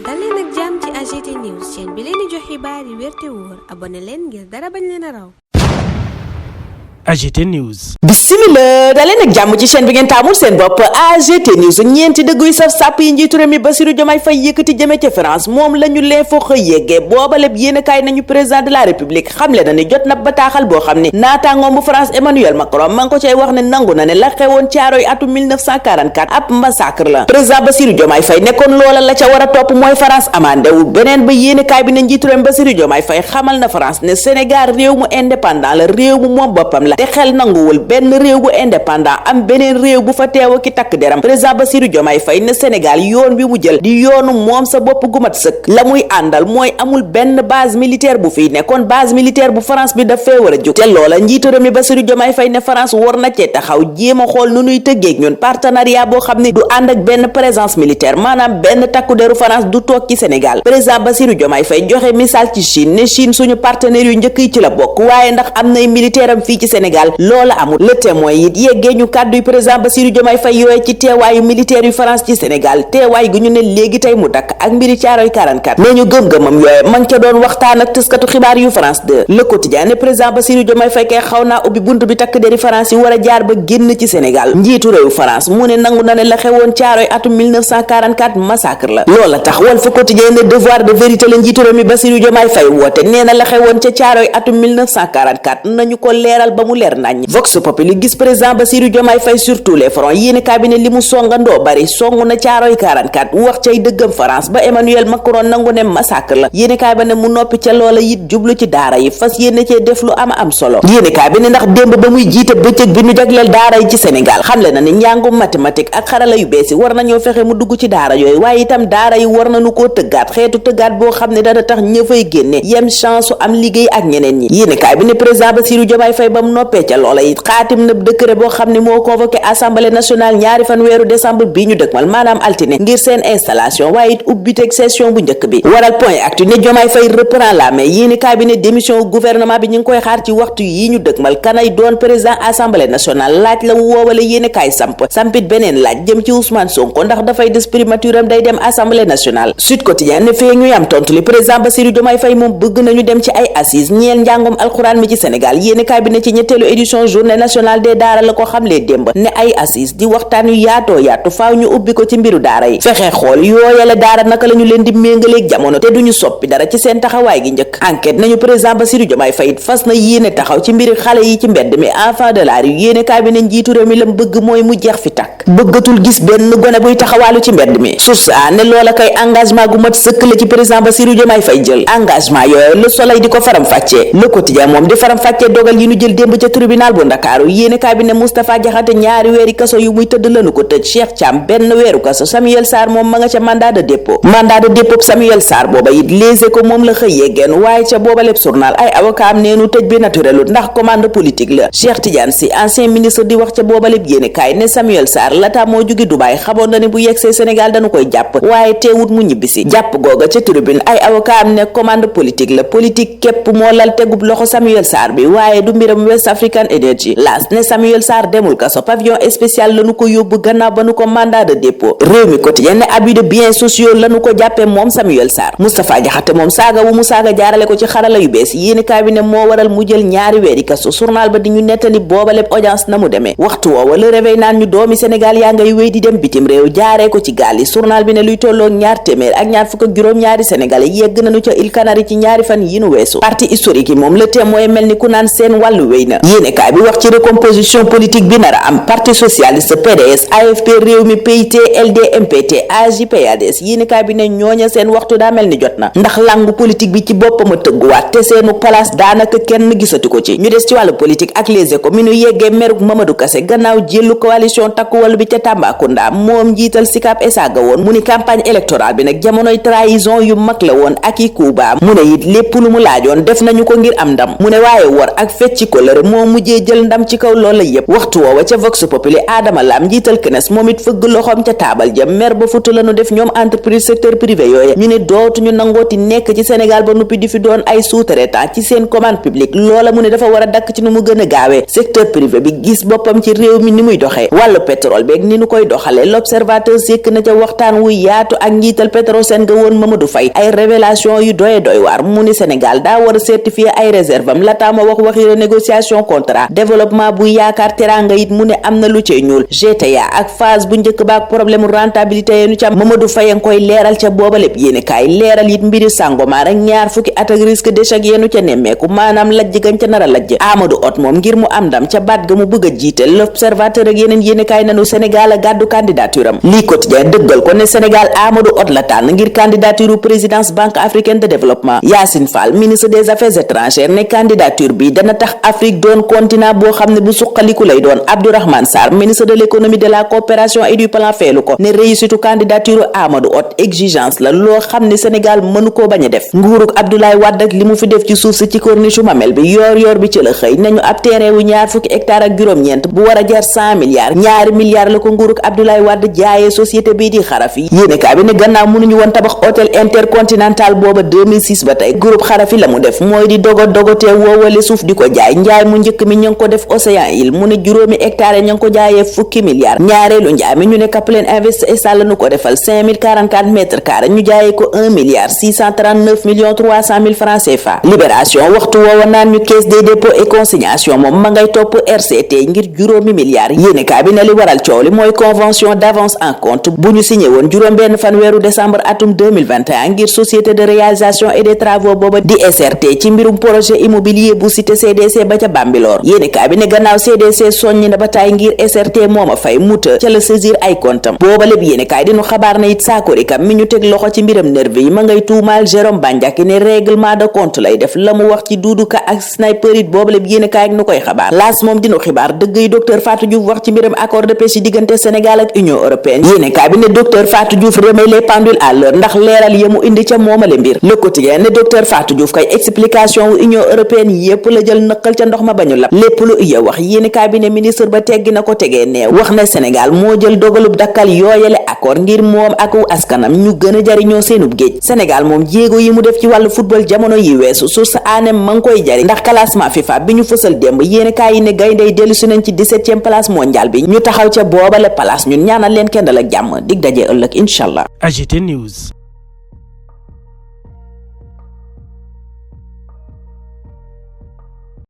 dal leen ak jàmm ci AGT News chaîne bi leen di jox xibaar yi wér te wóor abonné leen ngir dara bañ leen a raw. AGT News. Bismillah daleen ak jàmm ci chaîne bi ngeen taamul seen bopp AGT News. ñeenti dëgg yu saf sàpp yi njiitu réew mi Bassirou Diomaye Faye yëkkati jëme ca France moom la ñu leen foo xëy yéggee booba lépp yéenekaay nañu président de la république xamle na ni jot na bataaxal boo xam ne naataangoom bu France Emmanuel Macron ma ngi ko cay wax ne nangu na ne la xewoon Caaroy atum 1944 ab massacre la. président Bassirou Diomaye Faye nekkoon loola la ca war a topp mooy France amandé wu beneen ba yéenekaay bi ne njiitu réew mi Bassirou Diomaye Faye xamal na France ne Sénégal réew mu indépendant la réew mu moom boppam la te xel nanguwul benn réew bu indépendant am beneen réew bu fa teew ki takk deram. président Bassirou Diomaye Faye ne Sénégal yoon bi mu jël di yoonu moom sa bopp gu mat sëkk la muy àndal mooy amul benn base militaire bu fii nekkoon base militaire bu France bi daf fee war a jóg te loola njiitu réew mi Bassirou Diomaye Faye ne France war na cee taxaw jéem a xool nu nuy tëggeeg ñun partenariat boo xam ne du ànd ak benn présence militaire maanaam benn takku deru France du toog ci Sénégal. président Bassirou Diomaye Faye joxe misaal ci Chine ne Chine suñu partenaires yu njëkk yi ci la bokk waaye ndax am nay militaire am fii ci Sénégal loola amul. le témoin it yeggee ñu kàddu yu président Bassirou Diomaye Faye yooye ci teewaayu militaire yu France ci Sénégal teewaay gu ñu ne léegi tey mu dakk ak mbiri Caaroy 44 mais ñu gëm-gëmam yooye man ca doon waxtaan ak tëskatu xibaar yu France 2 le quotidien ne président Bassirou Diomaye Faye kay xaw naa ubbi bunt bi takk deri France yi war a jaar ba génn ci Sénégal. njiitu réew France mu ne nangu na ne la xewoon Caaroy atum 1944 massacre la loola tax Walf Quotidien ne devoir de vérité la njiitu réew mi Bassirou Diomaye Faye woote nee na la xewoon ca Caaroy atum 1944 nañu ko leeral ba mu leer nañ. Vox Populi gis président Bassirou Diomaye Faye sur tous les fronts yéene cabinet li mu songandoo bari song na Caaroy 44 wax cay dëggam France ba Emmanuel Macron nangu ne massacre la yéene cabinet mu noppi ca loola it jublu ci daara yi fas yéene cee def lu am solo. yéene cabinet ndax démb ba muy jiite bëccëg bi ñu jagleel daara yi ci Sénégal xamle na ne njàngum mathématique ak xarala yu bees yi war nañoo fexe mu dugg ci daara yooyu waaye itam daara yi war nañu koo tëggaat xeetu tëggaat boo xam ne dana tax ña fay génne yem chance su am liggéey ak ñeneen ñi. yéene cabinet président Bassirou Diomaye Faye ba mu noppee ca loola it xaatim na décret boo xam ne moo convoqué assemblée nationale ñaari fan weeru décembre bi ñu dëkmal maanaam altine ngir seen installation waaye it ubbiteg session bu njëkk bi waral point actu ne Diomaye Faye reprend la main yéeni cabinet démission gouvernement bi ñu ngi koy xaar ci waxtu yi ñu dëkmal kanay doon président assemblée nationale laaj la woowale yéeni kaay sampit beneen laaj jëm ci Ousmane Sonko ndax dafay des primature am day dem assemblée nationale. Sud Quotidien ne fee ñuy am tontu li président Bassirou Diomaye Faye moom bëgg nañu dem ci ay assises ñeel njàngum alxuraan mi ci Sénégal yéeni cabinet ci ñetteelu édition journée nationale des daara la ko xamlee démb ne ay assises di waxtaan yu yaatoo yaatu faaw ñu ubbi ko ci mbiru daara yi fexe xool yooyale daara naka la ñu leen di méngaleeg jamono te duñu soppi dara ci seen taxawaay gi njëkk. enquête nañu président Bassirou Diomaye Faye fas na yéene taxaw ci mbiri xale yi ci mbedd mi enfant de la rue yéene cabinet njiitu réew mi lam bëgg mooy mu jeex fi tàkk bëggatul gis benn gone buy taxawaalu ci mbedd mi source a ne loola kay engagement gu mat sëkk la ci président Bassirou Diomaye Faye jël engagement yooyu Le Soleil di ko faram-fàccee Le Quotidien moom di faram-fàccee dogal yi ñu jël démb ca tribunal bu Ndakaaru yéene cabinet Moustapha Diakhaté ñaari weeri kaso yu muy tëdd lanu ko tëj Cheikh Thiam benn weeru kaso Samuel Sarr moom ma nga ca mandat de dépôt Samuel Sarr booba it Les Échos moom la xëyee genn waaye ca booba lépp journal ay avocat am neenu tëj bi naturelu ndax commande politique la Cheikh Tidiane Sy ancien ministre di wax ca booba lépp yéene kaay ne Samuel Sarr laata moo jóge Dubaï xamoon na ne bu yegsee Sénégal dañu koy jàpp waaye teewut mu ñibbisi jàpp googa ca tribune ay avocat am ne commande politique la politique képp moo lal tegub loxo Samuel Sarr bi waaye du mbiram West African Energy laas ne Samuel Sarr demul kaso pavillon spécial lañu ko yóbbu gannaaw ba nu ko mandat de dépôt réew mi quotidien ne abus de biens sociaux lañu ko jàppee moom Samuel Sarr Moustapha Diakhaté moom saaga wu mu saaga jaarale ko ci xarala yu bees yéeni cabinet moo waral mu jël ñaari weeri kaso journal ba di ñu nettali booba lépp audience na mu demee waxtu woowa Le Réveil naan ñu doomi Sénégal yaa ngay wéy di dem bitim réew jaaree ko ci gaal yi journal bi ne luy tolloo ñaar téeméer ak ñaar fukk ak juróom ñaari sénégalais yegg nañu ca Îles Canaries ci ñaari fan yi nu weesu parti historique yi moom Le Témoin mel ni ku naan seen wàllu wéy na yéene kaay bi wax ci recomposition politique bi nar a am parti socialiste PDS AFP Rewmi PIT LD MPT AJ/PADS yéene kaay bi ne ñooña seen waxtu daa mel ni jot na ndax langu politique bi ci boppam a tëgguwaat te seenu place daanaka kenn gisatu ko ci ñu des ci wàllu politique ak Les Échos mi nu yeggee meruk Mamadou Kassé gannaaw jëllu coalition takku wàllu bi ca Tambacounda moom njiital Sicap SA ga woon mu ni campagne électorale bi nag jamonoy trahison yu mag la woon ak i kuuba mu ne it lépp lu mu laajoon def nañu ko ngir am ndam mu ne waaye war ak fecci ko lëre moo mujjee jël ndam ci kaw loola yépp. waxtu woowa ca Vox Populi Adama Lam njiital CNES moom it fëgg loxoom ca taabal ja mer ba futu lañu def ñoom entreprise secteur privé yooye ñu ne dootuñu nangooti nekk ci Sénégal ba nuppi di fi doon ay sous-traitant ci seen commande publique loola mu ne dafa war a dakk ci nu mu gën a gaawee. secteur privé bi gis boppam ci réew mi ni muy doxee wàllu pétrole beeg ni nu koy doxale l'observateur sékk na ca waxtaan wu yaatu ak njiital Petrosen nga woon Mamadou Faye ay révélation yu doy waar mu ni Sénégal daa war a certifier ay réserve am la taama waxi renégociation contrat développement bu yaakaar teranga it mu ne am na lu cay ñuul GTA ak phase bu njëkk baak problème rentabilité yenu ca Mamadou Faye nga koy leeral ca booba lépp yéene kaay leeral it mbiri Sangomar ak ñaar fukki at ak risque d'échec yenu ca nemmeeku maanaam lajj gañ ca nar a lajj Amadou Hott moom ngir mu am ndam ca baat ga mu bëgg a jiite l'observateur ak yeneen yéene kaay nanu Sénégal a gàddu candidature am lii quotidien dëggal ko ne Sénégal Amadou Hott la tànn ngir candidature présidence banque africaine de développement. Yacine Fall ministre des affaires étrangères ne candidature bi dana tax Afrique doon continent boo xam ne bu suqaliku lay doon. Abdourahmane Sarr ministre de l'économie de la coopération et du plan feelu ko ne réussite candidature Amadou Hott exigence la loo xam ne Sénégal mënu koo bañ a def. nguurug Abdoulaye Wade ak li mu fi def ci suuf si ci corniche Mamel bi yoor bi ci la xëy nañu ab terrain wu ñaar fukki hectare ak juróom-ñeent bu war a jar 100 milliards ñaari milliards la ko nguurug Abdoulaye Wade jaayee société bii di Xarafi yéenekaay bi ne gannaaw mënuñu woon tabax hôtel intercontinental booba 2006 ba tey groupe Xarafi la mu def mooy di dogotee woowale suuf di ko jaay njaay mu njëkk mi ñu ngi ko def Océan Île mu ne juróomi hectare ñu ngi ko jaayee fukki milliards ñaareelu njaay mi ñu ne Kaplan Invest la nu ko defal 5044 mètres carrés ñu jaayee ko 1 milliard 639 millions 300 mille francs CFA. Libération waxtu woowa naan ñu caisse des dépôts et consignation moom ma ngay topp RCT ngir juróomi milliards yéenekaay bi ne li waral coow li mooy convention d'avance en compte bu ñu signé woon juróom benn fanweeru décembre atum 2021 ngir société de réalisation et des travaux booba di SRT ci mbirum projet immobilier bu cité CDC ba ca Bambilor yéenekaay bi ne gannaaw CDC soññi na ba taay ngir SRT mooma fay muta ca la saisir ay comptam booba lépp yéenekaay dinu xabaar na it Sakori Kam mi ñu teg loxo ci mbiram nervi yi ma ngay tuumaal Jérôme Bandiaky ne règlement de compte lay def la mu wax ci Doudou Ka ak sniper it booba lépp yéenekaay ak nu koy xabaar laas moom dinu xibaar dëgg yi docteur Fatou Diouf wax ci mbiram accord de pêche yi diggante Sénégal ak Union européenne yéenekaay bi ne docteur Fatou Diouf remet les pendules à l'heure ndax leeral yemu indi ca moomale mbir Le Quotidien ne docteur Fatou Diouf kay explication wu Union européenne yépp la jël nëkkal ca ndox ma bañu lab lépp lu iya wax yéenekaay bi ne ministre ba teggi na ko tegee neew wax na Sénégal moo jël dogalub dakkal yooyale accord ngir moom ak askanam ñu gën a jariñoo seenub géej Sénégal moom jéego yi mu def ci wàllu football jamono yi weesu source aanem ma ngi koy jari ndax classement FIFA bi ñu fësal démb yéenekaay yi ne gayndey dellu si nañ ci 17e place mondial bi ñu taxaw ca boobale place ñun ñaanal leen kenn dal ak jàmm dig daje ëllëg inshallah. AGT News.